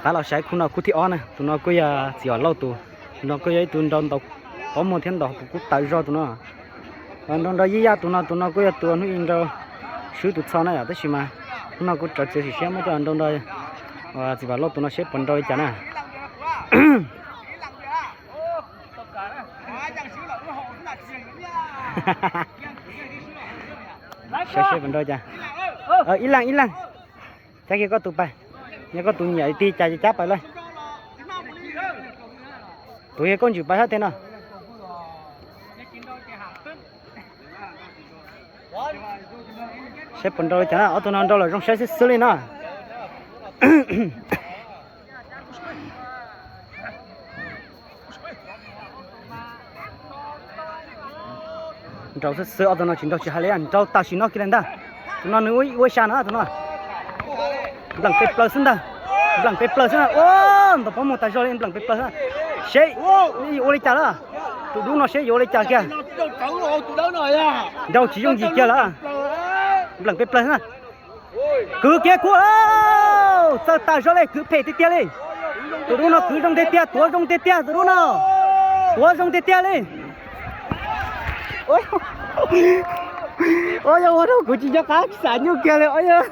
Qab los saib khub no khub thib ob na, tus no kuj yog Txiv Vam Lauj tus, tus no kuj yog ib tug nrau ntaus pob muag thiab ntaus kub tawv zog tus no. Nrau nrau yij yaj tus no, tus no kuj yog tus hnub ib nrau swb tus txho na yom, tab sis mas hnub no kuj rawv txiav txim siab muab coj nrau nrau Txiv Vam Lauj tus no seb puas nrau li cas na. Saib seb puas nrau cas. Ib leeg ib leeg. Cab kiag koj tus pais, yog koj tus nyiam li tig cas ces cab pais lawm. Tus yog koj ntswm pais hab tej no. Saib puas nrau li cas na, ob tug no nrau lawm zoo saib xwb xwb li no. Nrau xwb xwb, ob tug no tsis nrau tsis hais li, nrau tam sim no kiag li ntag. Tus no nws ua ib xya na tus no. Npleem peb plaws xwb ntag. Npleem peb plaws xwb na. Ntaus pob muag tas zog li, npleem peb plaws xwb. Seb yuav ua li cas lawm. Tus dub no seb yuav ua li cas kiag. Nrau tsis yooj yim kiag lawm. Npleem peb plaws xwb na. Kwv kiag kuv, txawj tas zog li, kwv phem tiag tiag li. Tus dub no kwv zoo tiag tiag, tuav zoo tiag tiag tus dub no. Tuav zoo tiag tiag li. Ua yog ua rau kuv tsis nco qab xam nyuj kiag li os yog.